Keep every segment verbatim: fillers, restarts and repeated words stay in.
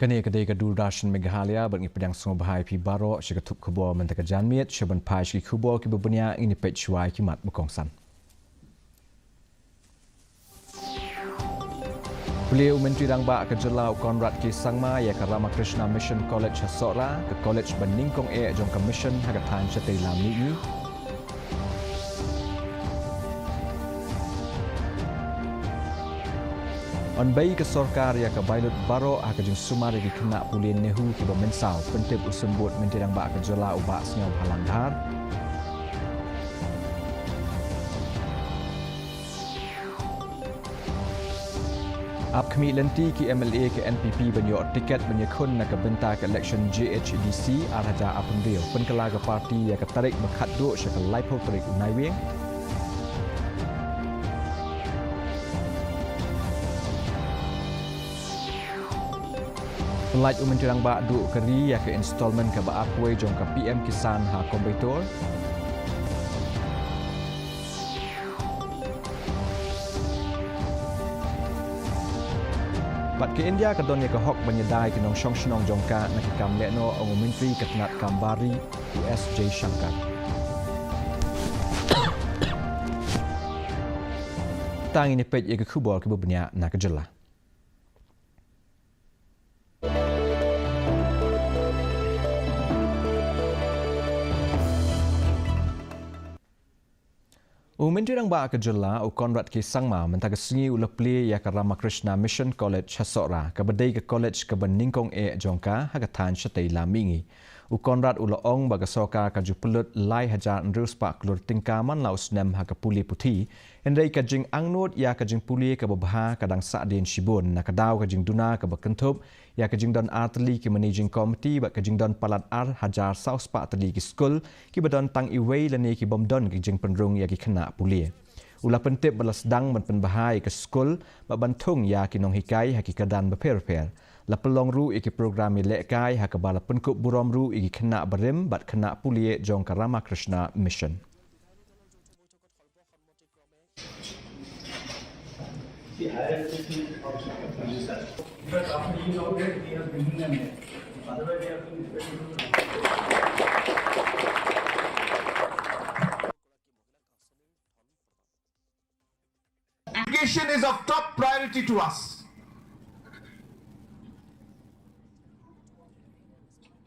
Kane ka dei ka Doordarshan Meghalaya, bad ngi pdiang sngewbha ïa phi baroh sha ka thup khubor mynta ka janmiet. Sha ban phai sha ki khubor kiba bniah, ngin ïa peit shuwa ïa ki mat ba kongsan. Plie u Myntri Rangbah ka jylla u Conrad K Sangma ïa ka Ramakrishna Mission College ha Sohra, ka college ba nyngkong eh jong ka mission ha ka thaiñ shatei lam mihngi. Yn bei ka sorkar ïa ka bailut baroh ha ka jingsumar ïa ki khynnah pule NEHU kiba mynsaw, pyntip u Symbud Myntri Rangbah ka jylla u Bah Sniawbhalang Dhar. Ap khmih lynti ki MLA ka NPP ban ïoh tiket ban ïakhun na ka bynta ka election JHADC ar hajar arphew hynriew. Pynkylla ka party ïa ka tarik ba khatduh sha ka laiphew tarik u Naiwieng. Pyllait u Myntri Rangbah duh ka ri ïa ka installment kaba arphew jong ka PM Kisan ha Coimbatore. Bad ka India ka don ïa ka hok ban ïada ïa ki nongshong shnong jong ka na ki kam lehnoh, ong u Myntri ka tnat kam bar ri u S Jaishankar. Tang ngin ïa peit ïa ki khubor kiba bniah na ka jylla. U Myntri Rangbah ka jylla u Conrad K Sangma mynta ka sngi u la plie ïa ka Ramakrishna Mission College ha Sohra, kaba dei ka college kaba nyngkong eh jong ka ha ka thaiñ shatei lam mihngi. U Conrad u la ong ba ka sorkar ka ju pynlut lai hajar hynriew spah klur tyngka man la u snem ha ka pule puthi. Hynrei ka jingangnud ïa ka jingpule kaba bha ka dang sahdien shibun, na ka daw ka jingduna kaba kynthup ïa ka jingdon ar tylli ki managing committee bad ka jingdon palat ar hajar saw spah tylli ki skul kiba don tang iwei lane ki bym don ki jingpynrung ïa ki khynnah pule. U la pyntip ba la sdang ban pynbha ïa ka skul bad ban thung ïa ki nonghikai ha ki kyrdan bapher bapher. La pynlong ruh ïa ki program ïalehkai ha kaba la pynkup burom ruh ïa ki khynnah barim bad khynnah pule jong ka Ramakrishna Mission. Education is of top priority to us.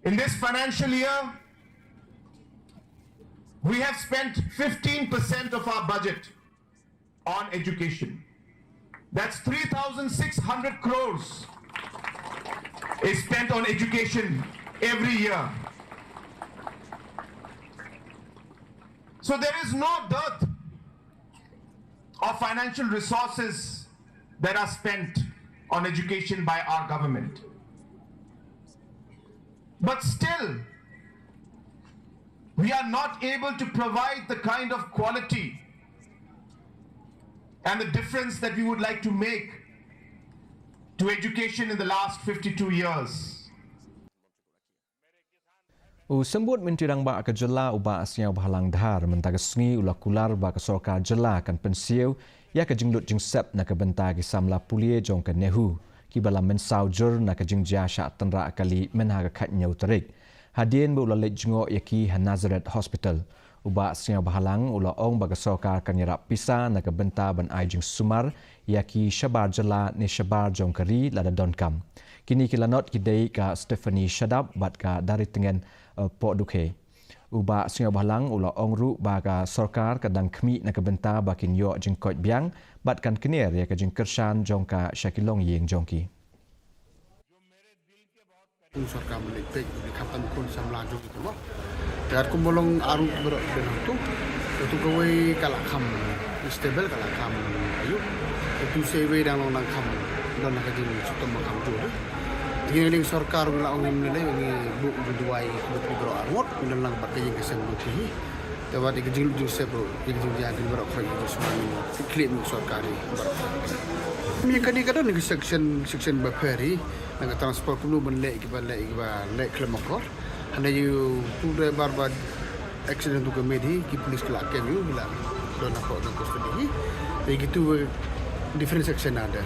In this financial year, we have spent fifteen percent of our budget on education. That's three thousand six hundred crores is spent on education every year. So there is no dearth of financial resources that are spent on education by our government. But still, we are not able to provide the kind of quality and the difference that we would like to make to education in the last fifty-two years. U Symbud Myntri Rangbah ka jylla u Bah Sniawbhalang Dhar mynta ka sngi u la kular ba ka sorkar jylla kan pynsiew ïa ka jinglut jingsep na ka bynta ki samla pule jong ka NEHU kiba la mynsaw jur na ka jingjia shah tynrah kali mynha ka khathynñiew tarik, hadien ba u la leit jngoh ïa ki ha Nazareth Hospital. U Bah Sniawbhalang u la ong ba ka sorkar kan ïarap pisa na ka bynta ban ai jingsumar ïa ki shabar jylla ne shabar jong ka ri lada donkam. Kine ki lanot ki dei ka Stephanie Shadap bad ka Daritngen, eh, Pohdukhei. U Bah Sniawbhalang u la ong ruh ba ka sorkar ka dang khmih na ka bynta ba kin ïoh jingkoit biang bad kan kner ïa ka jingkyrshan jong ka sha ki longïing jong ki. Sorkar ban leit peit, leit khamtam khun samla jong ki mo. Te katkum ba long ar ngut baroh ki don hangto. Te tu kawei ka la kham stable, ka la kham aïu. Te tu sa iwei dang long dang kham, don ha ka jingshitom ba kham jur. Te ngi ïa ka sorkar ngi la ong ngi ym lei lei, ngi buh jingduwai ïa ki baroh ar ngut, ngi don lang bad ka ïing ka sem jong ki hi. Te wat ïa ka jinglut jingsep ruh, ïa ka jingjia kin baroh khoit ïa ka shuwa ngi, ki khlieh mynta sorkar hi baroh khoit. Ïa kane ka don ïa ka section, section bapher hi, na ka transport kumno ban leh ïa kiba leh, ïa kiba leh khlem akor. Hynrei ïa utu u driver ba accident utu ka mih hi, ki police ki la kem ïa u, ki la don hapoh ka custody hi. Te ïa kitu different section ada.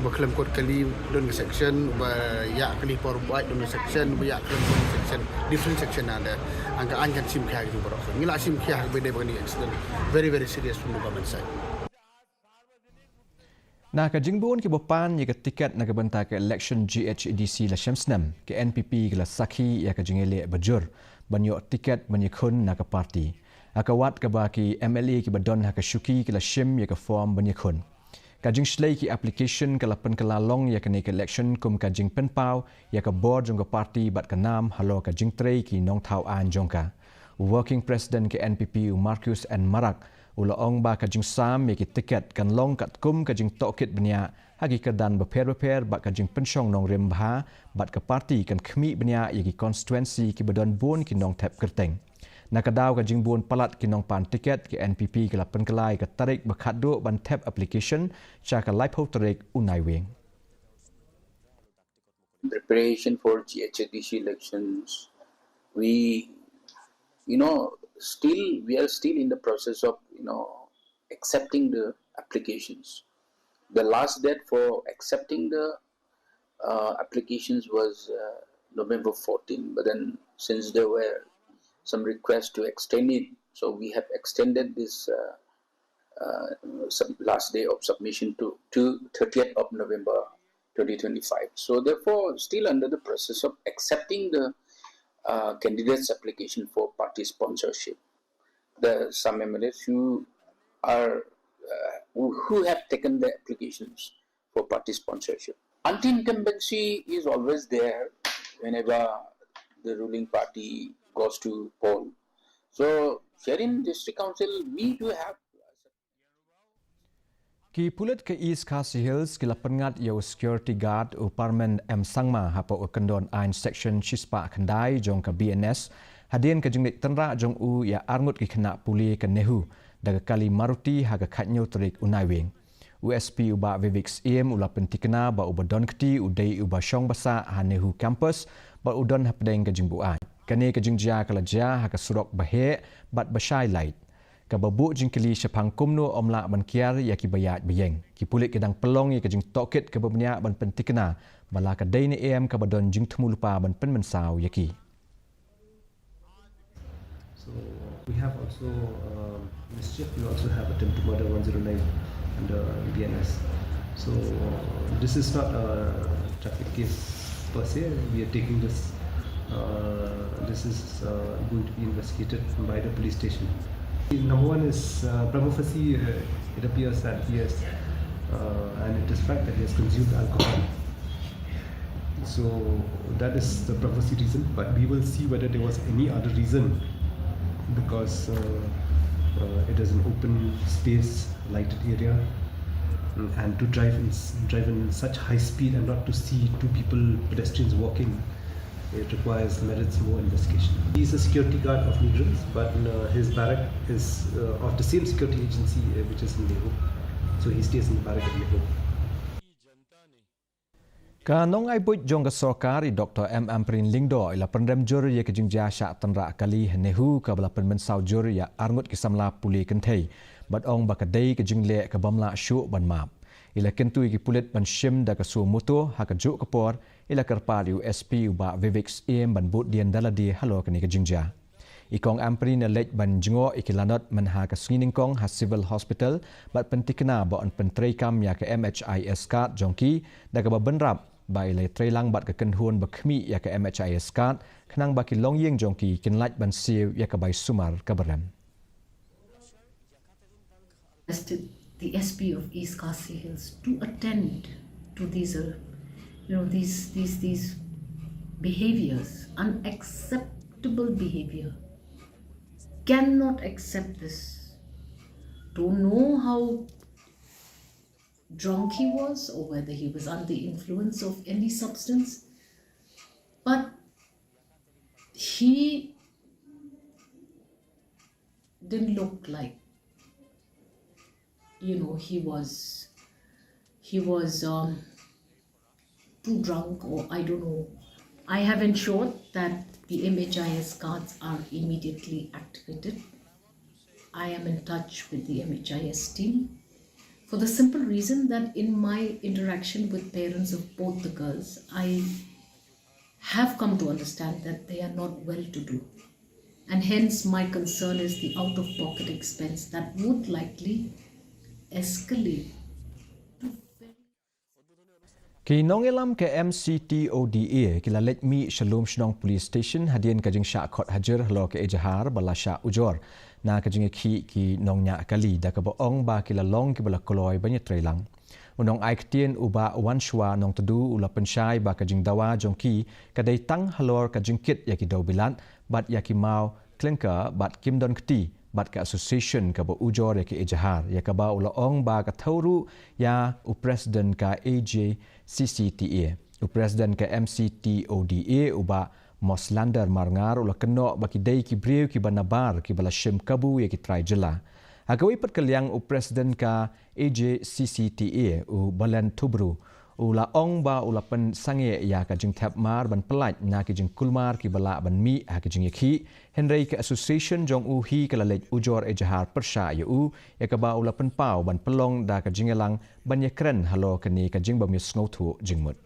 Ba khlem kot kali don ka section, ba ïa kali por buat don ka section, ba ïa khlem kot section, different section ada. Angka an kan sim khia gitu borok. Ngi la sim khia ba dei ba ni accident. Very, very serious from the government side. Na ka jingbun ki ba pan ïa ka tiket na ka bynta ka election G H A D C la shem snem, ka N P P ka la sakhi ïa ka jingïaleh ba jur ban ïoh tiket ban ïakhun na ka party. Ha ka wat kaba ki M L A ki ba don ha ka shuki ki la shim ïa ka form ban ïakhun. Ka jingshlei ki application ka la pynkylla long ïa kane ka election kum ka jingpynpaw ïa ka bor jong ka party bad ka nam halor ka jingtrei ki nongthaw aiñ jong ka. Working President ka N P P u Marcuise N Marak u la ong ba ka jingsam ïa ki tiket kan long katkum ka jingtohkit bniah ha ki kyrdan bapher bapher bad ka jingpynshong nongrim bha bad ka party kan khmih bniah ïa ki constituency ki ba don bun ki nongthep kyrteng. Na ka daw ka jingbun palat ki nongpan tiket, ka N P P ka la pynkylla ïa ka tarik ba khatduh ban thep application sha ka laiphew tarik u Naiwieng. Preparation for G H A D C elections, we, you know, still, we are still in the process of, you know, accepting the applications. The last date for accepting the uh, applications was uh, November fourteen, but then since there were some requests to extend it, so we have extended this uh, uh, sub- last day of submission to, to thirtieth of November twenty twenty-five. So therefore, still under the process of accepting the uh, candidates' application for party sponsorship. There are some M L As who are uh, who, who have taken the applications for party sponsorship. Anti-incumbency is always there whenever the ruling party goes to poll. So here in district council, we do have Ki pulit ka East Khasi Hills ki la pynngat ïa u security guard u Parmen M Sangma hapoh ka kyndon aiñ section shispah khyndai jong ka B N S hadien ka jingleit tynrah jong u ïa arngut ki khynnah pule ka NEHU da ka kali Maruti ha ka khathynñiew tarik u Naiwieng. U S P u Bah Vivek Syiem u la pyntikna ba u ba don kti u dei u ba shong ba sah ha NEHU campus bad u don hapdeng ka jingbuaid. Kane ka jingjia ka la jia ha ka surok ba heh bad ba shai lait. Kaba buh jingkylli shaphang kumno ym lah ban kiar ïa ki ba ïaid ba ïeng. Ki pulit ki dang pynlong ïa ka jingtohkit kaba bniah ban pyntikna ba la ka dei ne em kaba don jingthmu lypa ban pynmynsaw ïa ki. So we have also um, mischief. We also have attempt to murder one zero nine under B N S. So uh, this is not a traffic case per se. We are taking this. Uh, this is uh, going to be investigated by the police station. Number one is uh, prima facie. Uh, it appears that he has, uh, and it is fact that he has consumed alcohol. So that is the prima facie reason, but we will see whether there was any other reason because uh, uh, it is an open space, lighted area, and to drive in, drive in such high speed and not to see two people, pedestrians walking, it requires, merits more investigation. He is a security guard of Negrils, but uh, his barrack is uh, of the same security agency uh, which is in NEHU. So he stays in the barrack at NEHU. Ka nongai buit jong ka sorkar i Doktor M Ampareen Lyngdoh i la pynrem jur ïa ka jingjia shah tynrah kali ha NEHU kaba la pynmynsaw jur ïa arngut ki samla pule kynthei bad ong ba ka dei ka jingleh ka bym lah shuh ban map. I la kyntu ïa ki pulit ban shim da ka suo motor ha kajuh ka por. I la kyrpad ïa u S P u Bah Vivek Syiem ban bud dien da lade halor kane ka jingjia. I Kong Ampareen i la leit ban jngoh ïa ki lanot mynha ka sngi nyngkong ha Civil Hospital bad pyntikna ba yn pyntreikam ïa ka M H I S card jong ki da kaba bynrap ba i la ïatreilang bad ka kynhun ba khmih ïa ka M H I S card khnang ba ki longïing jong ki kin lait ban siew ïa ka bai sumar kaba rem. requested the S P of East Khasi Hills to attend to these, uh, you know, these these these behaviors, unacceptable behavior. Cannot accept this. Don't know how drunk he was or whether he was under the influence of any substance, but he didn't look like, you know, he was he was um, too drunk, or I don't know. I have ensured that the M H I S cards are immediately activated. I am in touch with the M H I S team For the simple reason that in my interaction with parents of both the girls, I have come to understand that they are not well to do. And hence, my concern is the out of pocket expense that would likely escalate. Ki nongïalam ka M C T O D A ki la leit mih sha Lumshnong Police Station hadien ka jingshah khot hajir halor ka ejahar ba la shah ujor na ka jingïakhih ki nongñiah kali, da kaba ong ba ki la long kiba la kloi ban ïatreilang. U nongai ktien u Bah Wanshwa Nongtdu u la pynshai ba ka jingdawa jong ki ka dei tang halor ka jingkit ïa ki dewbilat bad ïa ki maw klyngka bad kim don kti bad ka association kaba ujor ïa ka ejahar, ïa kaba u la ong ba ka thew ruh ïa u president ka A J C C T A. U president ka M C T O D A u Bah Moslander Marngar u la kynnoh ba ki dei ki briew kiba nabar kiba la shim kabu ïa ki trai jylla. Ha kawei pat ka liang, u president ka A J C C T A u Balen Thubru u la ong ba u la pynsangeh ïa ka jingthep mar ban pyllait na ki jingkulmar kiba lah ban mih ha ki jingïakhih, hynrei ka association jong u hi ka la leit ujor ejahar pyrshah ïa u, ïa kaba u la pynpaw ban pynlong da ka jingïalang ban ïakren halor kane ka jingbym ïasngewthuh jingmut.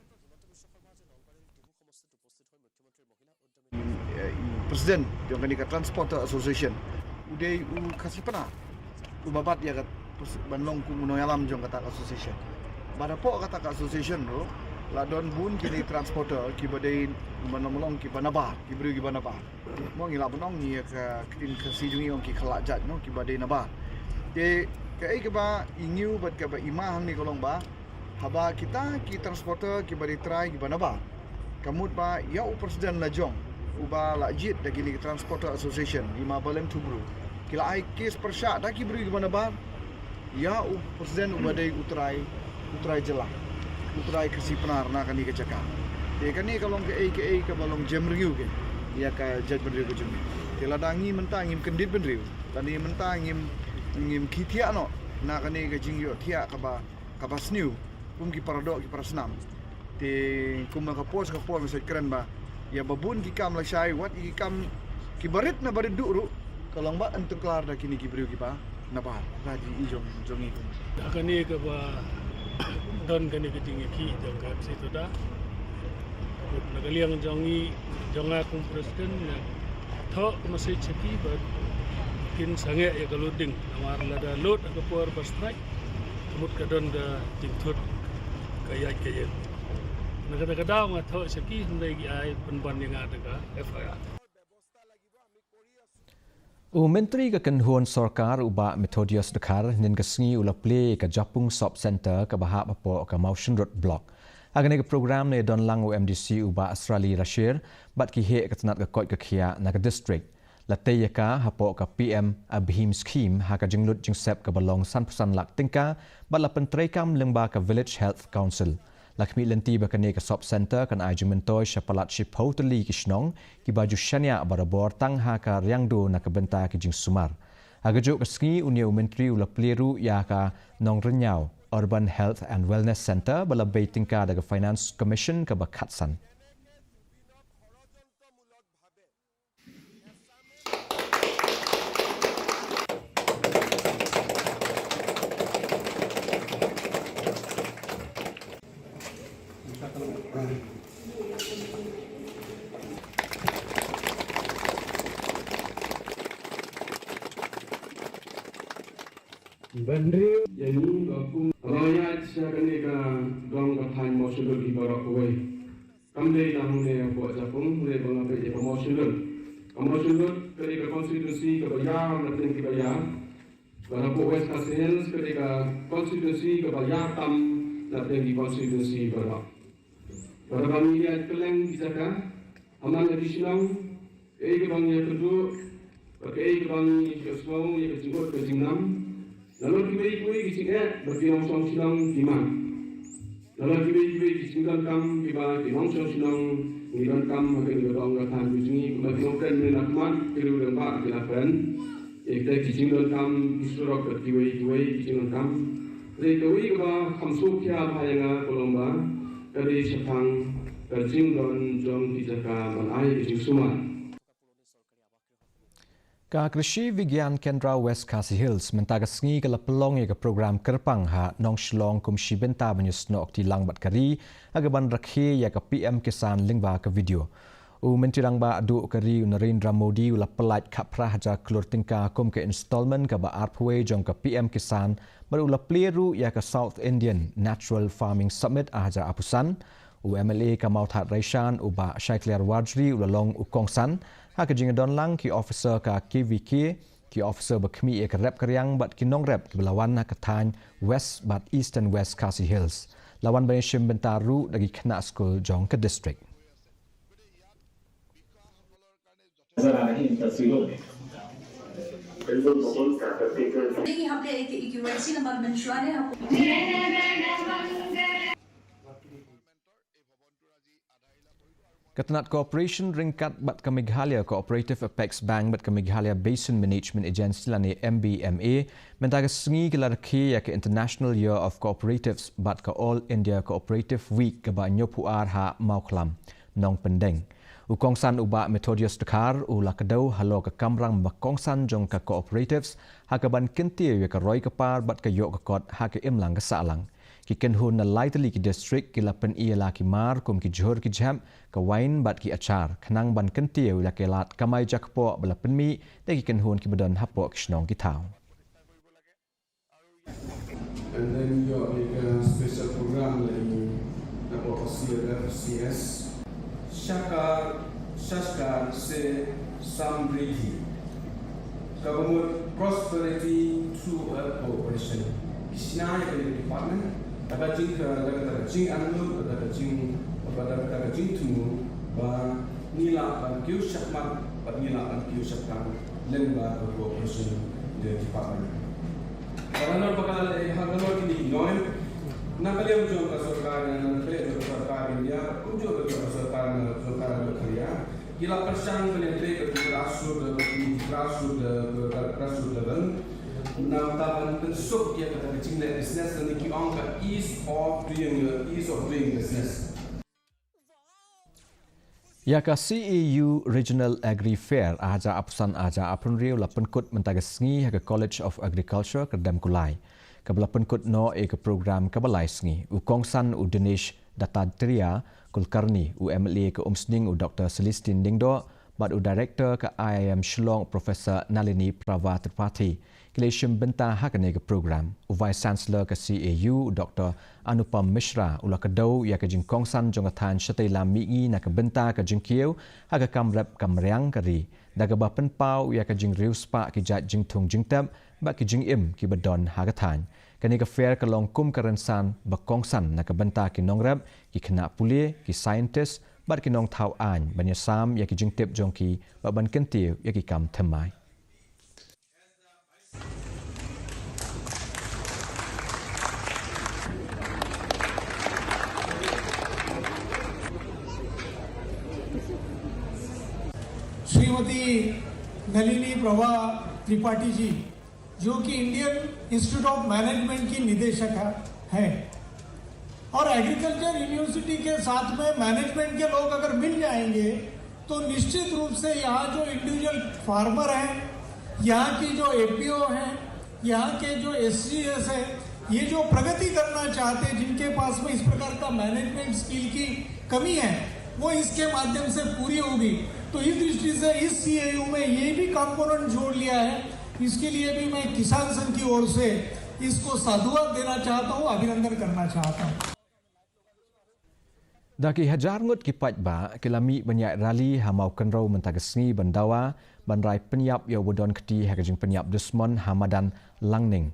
President jong kane ka Transporter Association u dei u Khasi Pnar uba bat ïa ka ban long kum u nongïalam jong kata ka association. Bad hapoh kata ka association ruh la don bun kine transporter kiba dei ban long kiba nabar, ki briew kiba nabar. Mo ngi lah ban ong ngi ïa ka ktien Khasi jong ngi ong ki khlad jait, no, kiba dei nabar. Te kaei kaba i ngiew bad kaba i ma hangne ka long ba haba kita ki transporter kiba dei trai kiba nabar, ka mut ba ïa u president la jong uba la jied da kine ki Transporter Association, i ma Balen Thubru, ki la ai case pyrshah da ki briew kiba nabar ïa u president uba dei u trai, u trai jylla, u trai Khasi Pnar na kane ka jaka. Te kane ka long kaei kaei kaba long jemriew ka ïa ka jaitbynriew ka jong ngi. Te lada ngi mynta ngim kyndit bynriew, lada ngi mynta ngim, ngim khie thiah noh na kane ka jingïohthiah kaba kaba sniew kum ki paradoh ki parasnam. Te kum ka por sha ka por nga sngewkren ba ïa ba bun ki kam lashai, wat ki kam kiba rit na ba rit duh ruh, ka long ba yn tyngklar da kine ki briew kiba nabar. Ka jingi jong jong ngi kum. Ha kane kaba don kane ka jingïakhih jong ka M C T O D A, na ka liang jong ngi, jong nga kum president, nga thoh ka message sha ki ba kin sangeh ïa ka loading, namar lada load ha ka por ba strike, ka mut ka don ka jingthut ka ïaid ka ïeng. Na kata ka daw nga thoh sha ki, hynrei ki ai pynban ïa nga da ka F I R. U Myntri ka kynhun sorkar u Bah Methodius Dkhar hynnin ka sngi u la plie ka Japung Sub Centre kaba hap hapoh ka Mawshynrut Block. Ha kane ka program la ïadon lang u M D C u Bah Asrali Rashir bad ki heh ka tnat ka koit ka khiah na ka district. La tei ïa ka hapoh ka P M ABHIM Scheme ha ka jinglut jingsep kaba long sanphew san lak tyngka bad la pyntreikam lyngba ka Village Health Council. La khmih lynti ba kane ka Sub Centre kan ai jingmyntoi sha palat shiphew tylli ki shnong kiba ju shaniah barabor tang ha ka riangdo na ka bynta ki jingsumar. Ha kajuh ka sngi, une u Myntri u la plie ruh ïa ka Nongrynñiaw Urban Health and Wellness Centre ba la bei tyngka da ka Finance Commission kaba khatsan. Bynriew ïa ngi ba kum ba ïaid sha kane ka dong ka thaiñ Mawshynrut hi baroh kawei. Kam dei tang hangne hapoh Japung, hynrei ba nga peit ïa ka Mawshynrut. Ka Mawshynrut ka dei ka constituency kaba ïar na teng kiba ïar. Bad hapoh West Khasi Hills ka dei ka constituency kaba ïar tam na teng ki constituency baroh. Bad haba ngi ïaid kylleng ki jaka, ha man la ki shnong, kaei kaba ngi ïakynduh bad kaei kaba ngi ïasngew ïa ka jingud ka jingnam. Nalor kiwei kiwei ki jingeh ba ki nongshong shnong ki mad. Nalor kiwei kiwei ki jingdonkam kiba ki nongshong shnong ngi donkam ha kane ka dong ka thaiñ ka jong ngi, kumba ki nongkren mynne na khmat, ki riew rangbah ki la kren ïa kita ki jingdonkam, ki surok bad kiwei kiwei ki jingdonkam. Hynrei kawei kaba kham sngewkhia bha ïa nga ka long ba ka dei shaphang ka jingdon jong ki jaka ban ai ka jingsumar. Ka Krishi Vigyan Kendra West Khasi Hills mynta ka sngi ka la pynlong ïa ka program kyrpang ha Nongshillong kum shi bynta ban ïasnoh kti lang bad ka ri ha kaban rakhe ïa ka P M Kisan lyngba ka video. U Myntri Rangbah Duh ka ri u Narendra Modi u la pyllait khatphra hajar klur tyngka kum ka installment kaba arphew jong ka P M Kisan bad u la plie ruh ïa ka South Indian Natural Farming Summit ar hajar arphew san. U M L A ka Mawthadraishan u Bah Shaikliar Warjri u la long u kongsan ha ka jingdon lang ki officer ka K V K, ki officer ba khmih ïa ka rep ka riang bad ki nongrep kiba la wan na ka thaiñ West bad Eastern West Khasi Hills. La wan ban ïashim bynta ruh da ki khynnah skul jong ka district. Ka tnat cooperation ryngkat bad ka Meghalaya Cooperative Apex Bank bad ka Meghalaya Basin Management Agency lane M B M A mynta ka sngi ki la rakhe ïa ka International Year of Cooperatives bad ka All India Cooperative Week kaba hynñiewphew ar ha Mawkhlam, Nongpyndeng. U kongsan u Bah Methodius Dkhar u la kdew halor ka kamram ba kongsan jong ka cooperatives ha kaban kyntiew ïa ka roi ka par bad ka ïoh ka kot ha ka imlang ka sahlang. Ki kynhun na lai tylli ki district ki la pyni ïa la ki mar kum ki jhur ki jhep, ka wain bad ki achar khnang ban kyntiew ïa la ki lad kamai jakpoh ba la pynmih da ki kynhun kiba don hapoh ki shnong ki thaw. And then ïoh ïa ka special program lagi napoh C L F C S. Shakar, Shashkar se Samriddhi. Kaba mut prosperity through a cooperation. Ki shna ïa ka department, da ka jing ka, da ka jingangnud, da ka jing, da ka jingthmu, ba ngi lah ban kiew shakhmat, ba ngi lah ban kiew shaphrang lyngba ka cooperation department. Ka la nang bakal eh ha ka lor kini ki noi. Na ka liang jong ka sorkar, na ka liang jong ka sorkar India, kumjuh ka jong ka sorkar, na sorkar Meghalaya. Ki la pyrshang ban ïatrei ka grassroot, ka grassroot, ka grassroot level. Na ka ban pynsuk ïa ka jingleh business, na ki ong ka ease of doing, ease of doing business. Ïa ka C A U Regional Agri Fair ar hajar arphew san ar hajar arphew hynriew la pynkut mynta ka sngi ha ka College of Agriculture Kyrdemkulai. Kaba la pynkut noh ïa ka program kaba lai sngi. U kongsan u Dinesh Dattatreya Kulkarni, u M L A ka Umsning u Doctor Celestine Lyngdoh, bad u Director ka I I M Shillong Professor Nalini Prava Tripathi ki la ïashim bynta ha kane ka program. U Vice Chancellor ka C A U, Doctor Anupam Mishra, u la kdew ïa ka jingkongsan jong ka thaiñ shatei lam mihngi na ka bynta ka jingkiew ha ka kam rep kam riang ka ri, da kaba pynpaw ïa ka jingriewspah ki jait jingthung jingtep bad ki jingim kiba don ha ka thaiñ. Kane ka fair ka long kum ka rynsan ba kongsan na ka bynta ki nongrep, ki khynnah pule, ki scientist bad ki nongthaw aiñ ban ïasam ïa ki jingtip jong ki bad ban kyntiew ïa ki kam thymmai. श्रीमती नलिनी प्रभा त्रिपाठी जी, जो कि इंडियन इंस्टीट्यूट ऑफ मैनेजमेंट की निदेशक है, और एग्रीकल्चर यूनिवर्सिटी के साथ में मैनेजमेंट के लोग अगर मिल जाएंगे तो निश्चित रूप से यहाँ जो इंडिविजुअल फार्मर हैं, यहाँ की जो एपीओ हैं, यहाँ के जो एसजीएस हैं, ये जो प्रगति करना चाहते हैं, जिनके पास में इस प्रकार का मैनेजमेंट स्किल की कमी है, वो इसके माध्यम से पूरी होगी। तो इस दृष्टि से इस सीएयू में ये भी कंपोनेंट जोड़ लिया है। इसके लिए भी मैं किसान संघ की ओर से इसको साधुवाद देना चाहता हूँ, अभिनंदन करना चाहता हूँ। Da ki hajar ngut ki paidbah ki la mih ban ïaid rally ha Mawkynrew mynta ka sngi ban dawa ban rai pynïap ïa uba don kti ha ka jingpynïap dusmon ha madan Langning.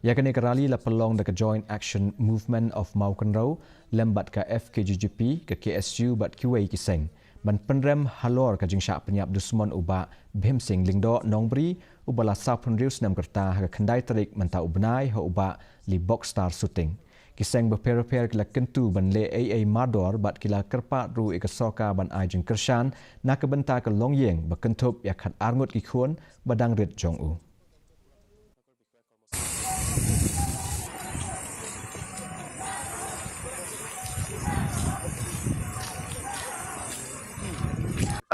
Ïa kane ka rally la pynlong da ka Joint Action Movement of Mawkynrew lem bad ka F K J G P, ka K S U bad kiwei ki seng ban pynrem halor ka jingshah pynïap dusmon u Bah Bhimsing Lyngdoh Nongbri, uba la sawphew hynriew snem ka rta, ha ka khyndai tarik mynta u bnai ha u Bah Li Bokstar Suting. Ki seng bapher bapher ki la kyntu ban leh ei ei mardor bad ki la kyrpad ruh ïa ka sorkar ban ai jingkyrshan na ka bynta ka longïing ba kynthup ïa khatar ngut ki khun ba dang rit jong u.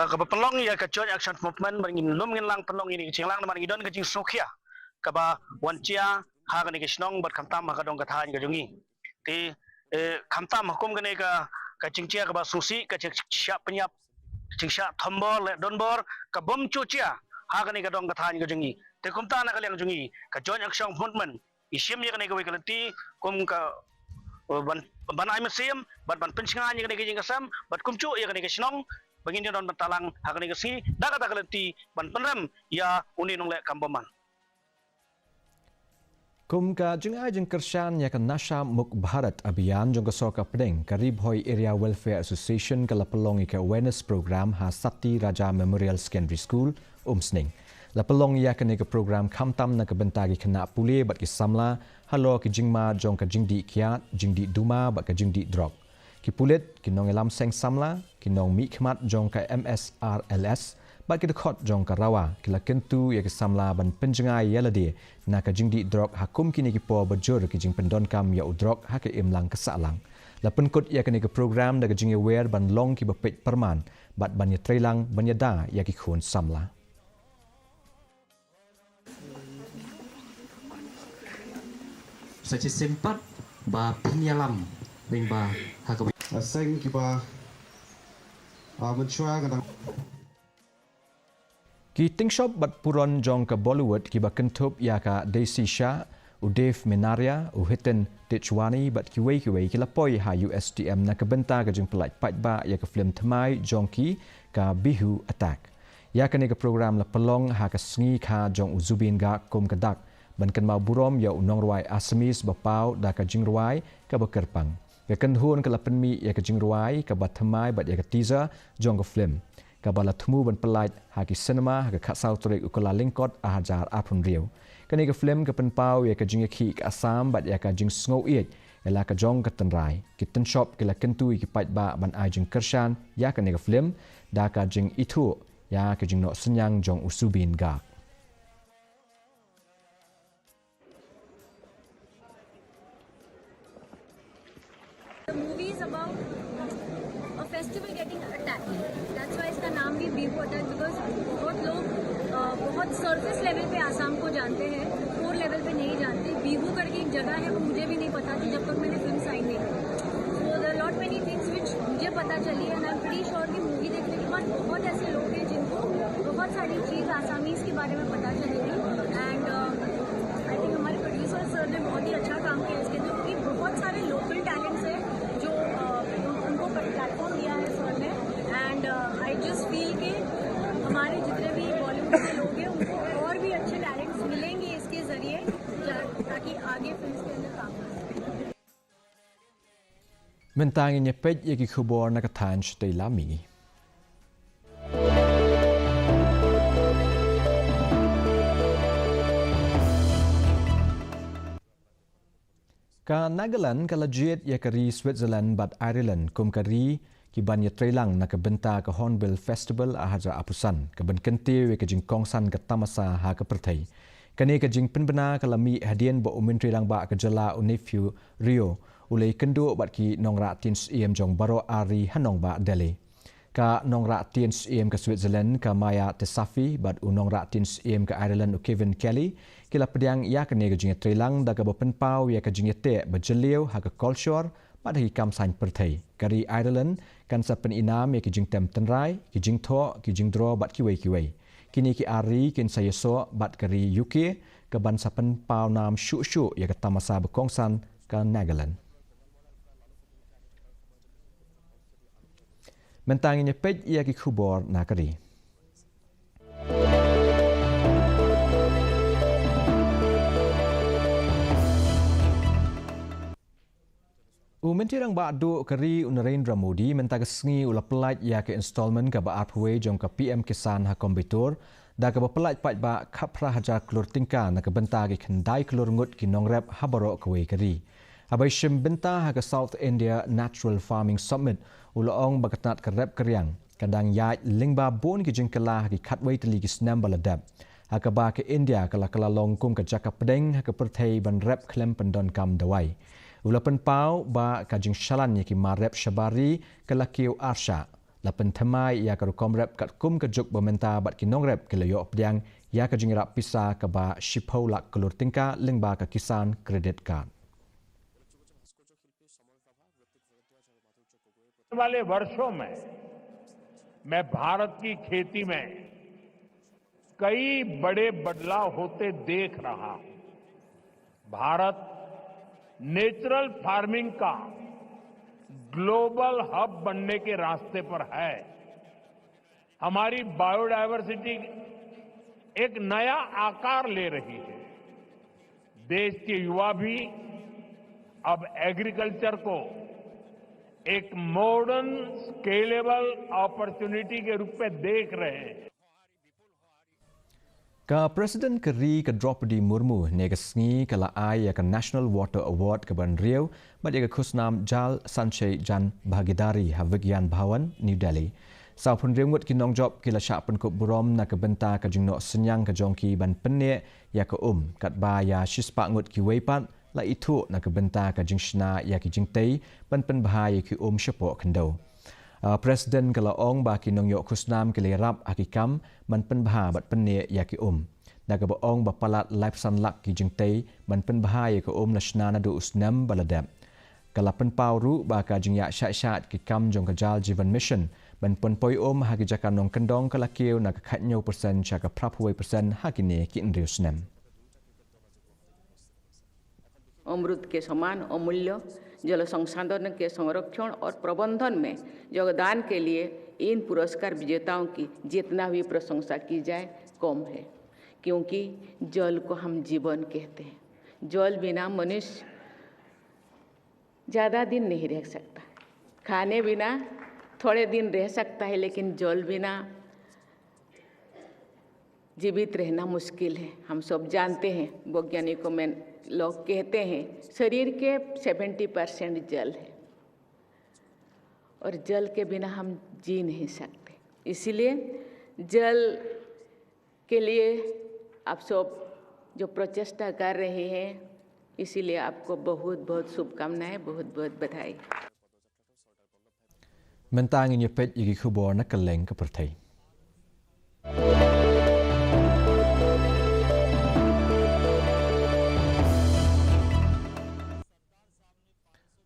Kaba pynlong ïa ka Joint Action Movement, ba ngin lum ngin lang pynlong ïa kane ka jinglang namar ngi don ka jingsngewkhia kaba wan jia ha kane ka shnong bad khamtam ha ka dong ka thaiñ ka jong ngi. Te, eh, khamtam ha kum kane ka, ka jingjia kaba sngewsih, ka jingshah pynïap, jingshah thombor leh donbor, ka bym shu jia ha kane ka dong ka thaiñ ka jong ngi. Te kumta na ka liang jong ngi, ka Joint Action Movement, ngi shim ïa kane kawei ka lynti kum ka, eh, ban, ban ai mynsiem bad ban pynshngaiñ ïa kane ka jingkasem bad kumjuh ïa kane ka shnong ba ngin ïa don bynta lang ha kane ka sngi da kata ka lynti ban pynrem ïa une u nongleh kam bymman. Kum ka jingai jingkyrshan ïa ka Nasha Mukt Bharat Abhiyan jong ka sorkar pdeng, ka Ri Bhoi Area Welfare Association ka la pynlong ïa ka awareness program ha Sati Raja Memorial Secondary School, Umsning. La pynlong ïa kane ka program khamtam na ka bynta ki khynnah pule bad ki samla halor ki jingma jong ka jingdih kiad, jingdih duma bad ka jingdih drok. Ki pulit, ki nongïalam seng samla, ki nongmihkhmat jong ka M S R L S bad ki dkhot jong ka RAWA ki la kyntu ïa ki samla ban pynjngai ïa lade na ka jingdih drok ha kum kine ki por ba jur ki jingpyndonkam ïa u drok ha ka imlang ka sahlang. La pynkut ïa kane ka program da ka jingïawer ban long kiba peit pyrman bad ban ïatreilang ban ïada ïa ki khun samla. Sa shisien pat ba phin ïalam lyngba ha kawei. Seng kiba, ah, mynshuwa nga dang. Ki tyngshop bad burom jong ka Bollywood kiba kynthup ïa ka Desi Shah, u Dev Menaria, u Hiten Tejwani bad kiwei kiwei ki la poi ha U S T M na ka bynta ka jingpyllait paidbah ïa ka film thymmai jong ki, ka Bihu Attack. Ïa kane ka program la pynlong ha ka sngi kha jong u Zubeen Garg kum ka dak ban kynmaw burom ïa u nongrwai Assamese ba paw da ka jingrwai kaba kyrpang. Ka kynhun ka la pynmih ïa ka jingrwai kaba thymmai bad ïa ka teaser jong ka film, kaba la thmu ban pyllait ha ki cinema ha ka khatsaw tarik u Kyllalyngkot arhajar arphew hynriew. Kane ka film ka pynpaw ïa ka jingïakhih ka Assam bad ïa ka jingsngewieit ïa la ka jong ka tynrai. Ki tyngshop ki la kyntu ïa ki paidbah ban ai jingkyrshan ïa kane ka film da ka jingithuh ïa ka jingnoh synñiang jong u Zubeen Garg. The movie is about a festival getting attacked. That's why इसका नाम भी बीहू अटैक, because बहुत लोग, अ, बहुत सरफेस लेवल पे आसाम को जानते हैं, कोर लेवल पे नहीं जानते। बीहू करके एक जगह है, वो मुझे भी नहीं पता थी जब तक मैंने फिल्म साइन नहीं की। So there are lot many things which मुझे पता चली, and I am pretty sure कि मूवी देखने के बाद बहुत ऐसे लोग हैं जिनको बहुत सारी चीज़ आसामीज के बारे में पता चलेगी। And आई थिंक हमारे प्रोड्यूसर सर ने बहुत ही अच्छा काम किया इसके अंदर, क्योंकि बहुत सारे लोकल टैलेंट्स हैं जो, अ, उनको प्लेटफॉर्म दिया है सर ने। And आई जस्ट फील कि हमारे जितने भी बॉलीवुड के लोग हैं उनको और भी अच्छे टैलेंट्स मिलेंगे इसके ज़रिए, जा- ताकि आगे फिल्म के अंदर काम कर सकें। Mynta ngin ïa peit ïa ki khubor na ka thaiñ shatei lam mihngi. Ka Nagaland ka la jied ïa ka ri Switzerland bad Ireland kum ka ri ki ban ïatreilang na ka bynta ka Hornbill Festival arhajar arphew san, ka ban kyntiew ïa ka jingkongsan ka tamasa ha ka pyrthei. Kane ka jingpynbna ka la mih hadien ba u Myntri Rangbah ka jylla u Neiphiu Rio u la ïakynduh bad ki nongrah tien syiem jong baroh ar ri ha nongbah Delhi. Ka nongrah tien syiem ka Switzerland ka Maia Tesafi bad u nongrah tien syiem ka Ireland u Kevin Kelly ki la pdiang ïa kane ka jingïatreilang da kaba pynpaw ïa ka jingïateh ba jylliew ha ka kolshor bad ha ki kam saiñ pyrthei. Ka ri Ireland kan sa pynïnam ïa ki jingtem tynrai, ki jingthoh, ki jingdro bad kiwei kiwei. Kine ki ar ri kin sa ïasoh bad ka ri U K ka ban sa pynpaw nam shuh shuh ïa ka tamasa ba kongsan ka Nagaland. Mynta ngin ïa peit ïa ki khubor na ka ri. U Myntri Rangbah Duh ka ri u Narendra Modi mynta ka sngi u la pyllait ïa ka installment kaba arphew wei jong ka P M Kisan ha Coimbatore, da kaba pyllait paidbah khatphra hajar klur tyngka na ka bynta ki khyndai klur ngut ki nongrep ha baroh kawei ka ri. Haba ïashim bynta ha ka South India Natural Farming Summit, u la ong ba ka tnat ka rep ka riang ka dang ïaid lyngba bun ki jingkylla ha ki khatwei tylli ki snem ba la dep, ha kaba ka India ka la kylla long kum ka jaka pdeng ha ka pyrthei ban rep khlem pyndonkam dawai. U la pynpaw ba ka jingshalan ïa ki mar rep shabar ri ka la kiew arshah. la pynthymmai ïa ka rukom rep katkum ka juk ba mynta bad ki nongrep ki la ïoh pdiang ïa ka jingïarap pisa kaba shiphew lak klur tyngka lyngba ka Kisan Credit Card. वाले वर्षों में मैं भारत की खेती में कई बड़े बदलाव होते देख रहा हूं। भारत नेचुरल फार्मिंग का ग्लोबल हब बनने के रास्ते पर है। हमारी बायोडायवर्सिटी एक नया आकार ले रही है। देश के युवा भी अब एग्रीकल्चर को एक मॉडर्न स्केलेबल अपॉर्चुनिटी के रूप में देख रहे हैं। Ka President ka ri ka Droupadi Murmu ne ka sngi ka la ai ïa ka National Water Award kaba hynriew bad ïa ka khusnam Jal Sanchay Jan Bhagidari ha Vigyan Bhawan, New Delhi. Sawphew hynriew ngut ki nongjop ki la shah pynkup burom na ka bynta ka jingnoh synñiang ka jong ki ban pynneh ïa ka um, katba ïa shispah ngut kiwei pat la ithuh na ka bynta ka jingshna ïa ki jingtei ban pynbha ïa ki um shapoh khyndew. Uh, President ka la ong ba ki nongïoh khusnam ki la ïarap ha ki kam ban pynbha bad pynneh ïa ki um. Da kaba ong ba palat laiphew san lak ki jingtei ban pynbha ïa ka um la shna naduh u snem ba la dep. Ka la pynpaw ruh ba ka jingïaid shah shah ki kam jong ka Jal Jeevan Mission ban pynpoi um ha ki jaka nongkyndong ka la kiew na ka khathynñiew percent sha ka phraphew percent ha kine ki hynriew snem. अमृत के समान अमूल्य जल संसाधन के संरक्षण और प्रबंधन में योगदान के लिए इन पुरस्कार विजेताओं की जितना भी प्रशंसा की जाए, कम है, क्योंकि जल को हम जीवन कहते हैं। जल बिना मनुष्य ज़्यादा दिन नहीं रह सकता। खाने बिना थोड़े दिन रह सकता है, लेकिन जल बिना जीवित रहना मुश्किल है। हम सब जानते हैं, वैज्ञानिकों में लोग कहते हैं, शरीर के सेवेंटी परसेंट जल है और जल के बिना हम जी नहीं सकते। इसीलिए जल के लिए आप सब जो प्रचेष्टा कर रहे हैं, इसीलिए आपको बहुत बहुत शुभकामनाएं, बहुत बहुत बधाई। Mynta ngin ïa peit ïa ki khubor na kylleng ka pyrthei.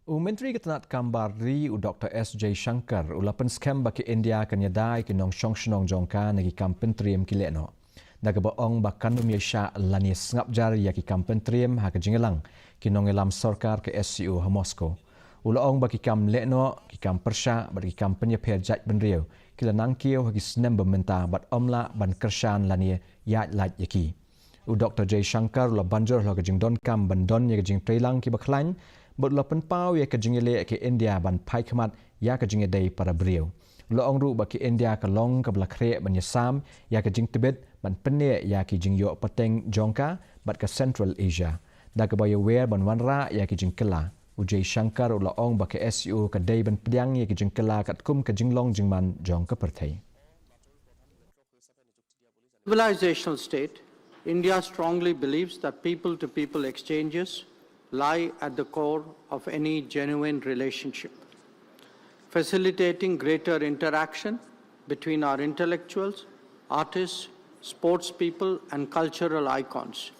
U Myntri ka tnat kam bar ri u Doktor S Jaishankar u la pynskhem ba ka India kan ïada ïa ki nongshong shnong jong ka na ki kam pyntriem ki lehnoh. Da kaba ong ba kan ym ïaishah lane sngap jar ïa ki kam pyntriem ha ka jingïalang ki nongïalam sorkar ka S C O ha Moscow. U la ong ba ki kam lehnoh, ki kam pyrshah bad ki kam pynïapher jait bynriew ki la nang kiew ha ki snem ba mynta bad ym lah ban kyrshan lane ïaid lait ïa ki. U Doktor Jaishankar u la ban jur halor ka jingdonkam ban don ïa ka jingtreilang kiba khlaiñ bad u la pynpaw ïa ka jingïaleh ka India ban phai khmat ïa ka jingïadei para briew. U la ong ruh ba ka India ka long kaba la khreh ban ïasam ïa ka jingtbit ban pynneh ïa ki jingïoh pateng jong ka bad ka Central Asia. Da kaba ïawer ban wanrah ïa ki jingkylla, u Jaishankar u la ong ba ka S C O ka dei ban pdiang ïa ki jingkylla katkum ka jinglong jingman jong ka pyrthei. Civilizational state, India strongly believes that people to people exchanges lie at the core of any genuine relationship. Facilitating greater interaction between our intellectuals, artists, sports people, and cultural icons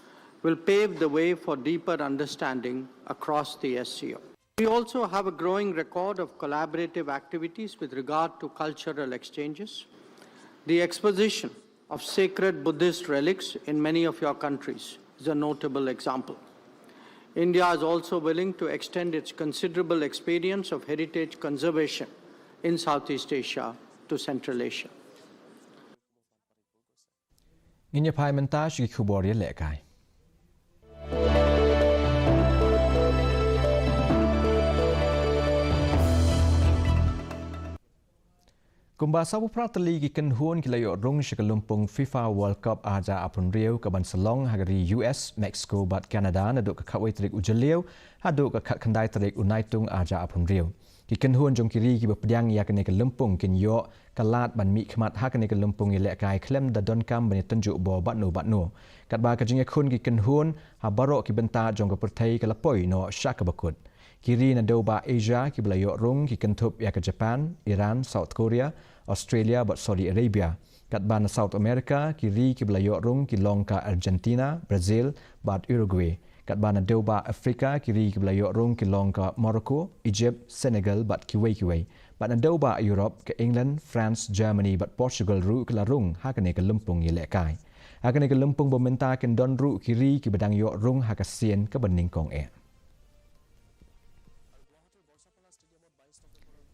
will pave the way for deeper understanding across the S C O. We also have a growing record of collaborative activities with regard to cultural exchanges. The exposition of sacred Buddhist relics in many of your countries is a notable example. India is also willing to extend its considerable experience of heritage conservation in Southeast Asia to Central Asia. Ngin ïa phai mynta sha ki khubor ïalehkai. Kumba sawphew phra tylli ki kynhun ki la ïoh rung sha ka lympung FIFA World Cup arhajar arphew hynriew kaban sa long ha ka ri U S, Mexico bad Canada naduh ka khatwei tarik u Jylliew haduh ka khatkhyndai tarik u Naitung arhajar arphew hynriew. Ki kynhun jong ki ri kiba pdiang ïa kane ka lympung kin ïoh ka lad ban mihkhmat ha kane ka lympung ïalehkai khlem da donkam ban ïatynjuh bor bad no bad no. Katba ka jingïakhun ki kynhun ha baroh ki bynta jong ka pyrthei ka la poi noh sha kaba kut. Ki ri naduh bah Asia kiba la ïoh rung ki kynthup ïa ka Japan, Iran, South Korea, Australia bad Saudi Arabia. Katba na South America, ki ri kiba la ïoh rung ki long ka Argentina, Brazil bad Uruguay. Katba naduh bah Africa, ki ri kiba la ïoh rung ki long ka Morocco, Egypt, Senegal bad kiwei kiwei. Bad naduh bah Europe, ka England, France, Germany bad Portugal ruh ki la rung ha kane ka lympung ïalehkai. Ha kane ka lympung ba mynta kin don ruh ki ri kiba dang ïoh rung ha ka sien kaba nyngkong eh.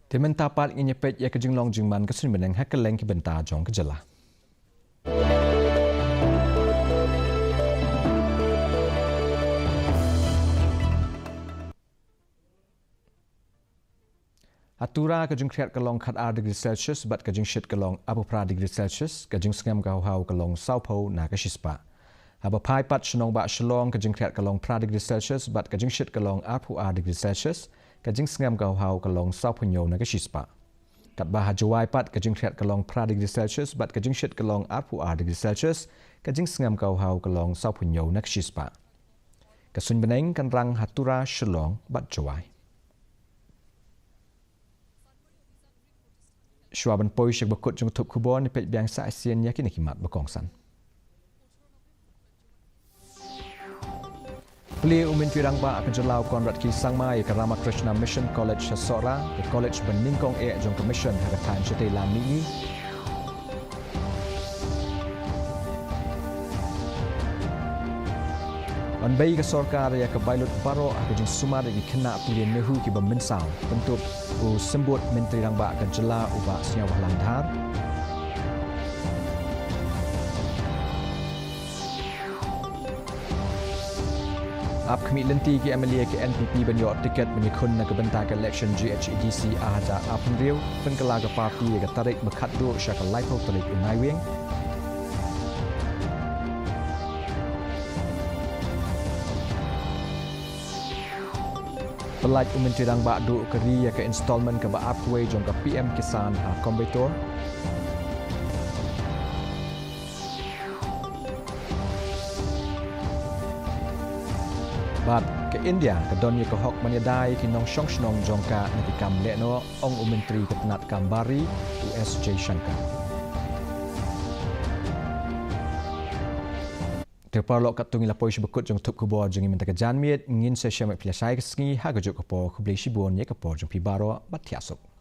Te mynta pat ngin ïa peit ïa ka jinglong jingman ka suiñ bneng ha kylleng ki bynta jong ka jylla. Ha Tura ka jingkhriat ka long khat ar degree Celsius bad ka jingshit ka long arphew phra degree Celsius, ka jingsngem ka hawhaw ka long sawphew na ka shispah. Haba phai pat sha nongbah Shillong ka jingkhriat ka long phra degree Celsius bad ka jingshit ka long arphew ar degree Celsius, ka jingsngem ka hawhaw ka long sawphew hynñiew na ka shispah. Katba ha Jowai pat ka jingkhriat ka long phra degree Celsius bad ka jingshit ka long arphew ar degree Celsius, ka jingsngem ka hawhaw ka long sawphew hynñiew na ka shispah. Ka suiñ bneng kan rang ha Tura, Shillong bad Jowai. Shuwa ban poi sha kaba kut jong ka thup khubor, ngin peit biang sa shisien ïa kine ki mat ba kongsan. Plie u Myntri Rangbah ka jylla u Conrad K Sangma ïa ka Ramakrishna Mission College ha Sohra, ka college ba nyngkong eh jong ka mission ha ka thaiñ shatei lam mihngi. Ban bei ka sorkar ïa ka bailut baroh ha ka jingsumar ïa ki khynnah pule NEHU kiba mynsaw, kynthup u Symbud Myntri Rangbah ka jylla u Bah Sniawbhalang Dhar. Ap khmih lynti ki MLA ka NPP ban ïoh tiket ban ïakhun na ka bynta ka election GHADC ar hajar arphew hynriew, pynkylla ka party ïa ka tarik ba khatduh sha ka laiphew tarik u Naiwieng. Pyllait u Myntri Rangbah duh ka ri ïa ka installment kaba arphew wei jong ka PM Kisan ha Coimbatore. Bad ka India ka don ïa ka hok ban ïada ïa ki nongshong shnong jong ka na ki kam lehnoh, ong u Myntri ka tnat kam bar ri u S Jaishankar. Te paralok, katto ngi la poi sha ba kut jong ka thup khubor jong ngi mynta ka janmiet, ngin sa ïashem ïa phi lashai ka sngi ha kajuh ka por. Khublei shibun ïa ka por jong phi baroh bad thiah suk.